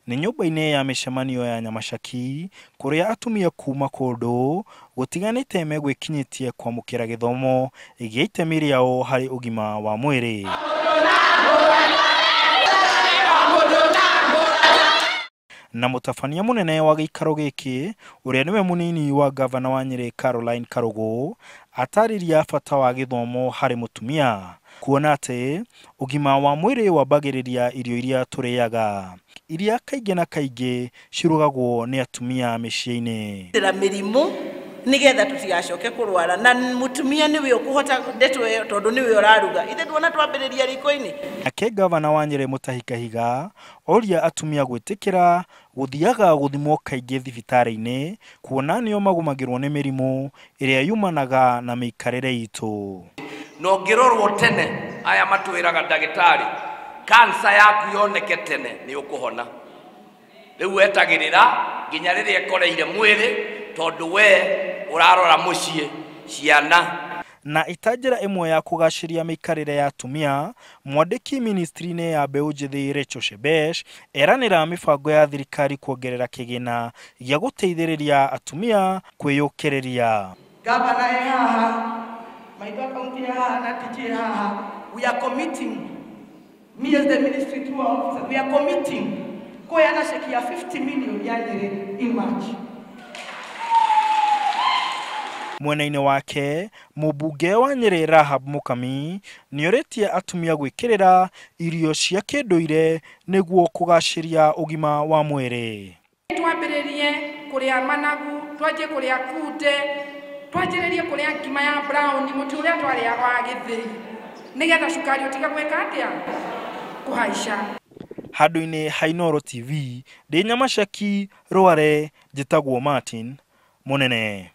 Nĩ nyũmba-inĩ ya mĩcemanio ya Nyamacaki kũrĩa atumia kuma kũndũ gũtiganĩte megwĩkinyĩtie kwamũkĩra gĩthomo gĩa itemi rĩao harĩ ũgima wa mwĩrĩ. Na mũtabania mũnene wa gĩikaro gĩkĩ ũrĩa nĩwe mũnini wa gavana wa Nyĩrĩ Caroline Karũgũ atarĩria bata wa gĩthomo harĩ mũtumia kuona atĩ ũgima wa mwĩrĩ wambagĩrĩria irio iria tũrĩaga iria kaingĩ na kaingĩ cirugagwo nĩ atumia mĩciĩ-inĩ. Mĩrimũ nigetha tutigacoke kurwara na mutumia niwe ukuhota ndeto ĩyo tondu niwe ũraruga ithe tuona twambĩrĩria riko-inĩ. Nake gavana wa Nyĩrĩ Mutahi Kahiga oria atumia gwĩtĩkĩra gũthiaga gũthimwo kaingĩ thibitarĩ-inĩ kuona nĩo magũmagĩrwo nĩ mĩrimũ ĩrĩa yumanaga na mĩikarĩre itũ. Na ũngĩrorwo tene aya matwĩraga ndagĩtarĩ kansa yaku yoneke tene nĩ ũkũhona. Rĩu wetagĩrĩra nginya rĩrĩa ĩkoreire mwĩrĩ tondu we urarora muciĩ ciana. Na ita njĩra ĩmwe ya kũgacĩria mĩikarĩre ya atumia, mwandĩki ministry-inĩ ya mbeũ njĩthĩ Rachel Shebesh eranĩra mĩbango ya thirikari kuongerera kĩgĩna gĩa gũteithĩrĩria atumia kwĩyũkĩrĩria. Gavana e haha, maitũ kaunti e haha na TG e haha, we are committing, me as the ministry through our officers, we are committing kuheana ceki ya 50 million ya Nyĩrĩ in March. Mwena-inĩ wake mũmbunge wa Nyĩrĩ Rahab Mukami nĩorĩtie atumia gwĩkĩrĩra irio cia kĩndũire nĩguo kũgacĩria ũgima wa mwĩrĩ. Twambĩrĩrie kũrĩa managu, twanjie kũrĩa kunde, twanjĩrĩrie kũrĩa ngima ya brown, mũtu ũrĩa twarĩaga wa gĩthĩi, nĩgetha cukari ũtige gwĩka atĩa? Kũhaica. Handũ-inĩ ha Inooro TV, ndĩ Nyamaceki, Rware, njĩtagwo Martin Mũnene.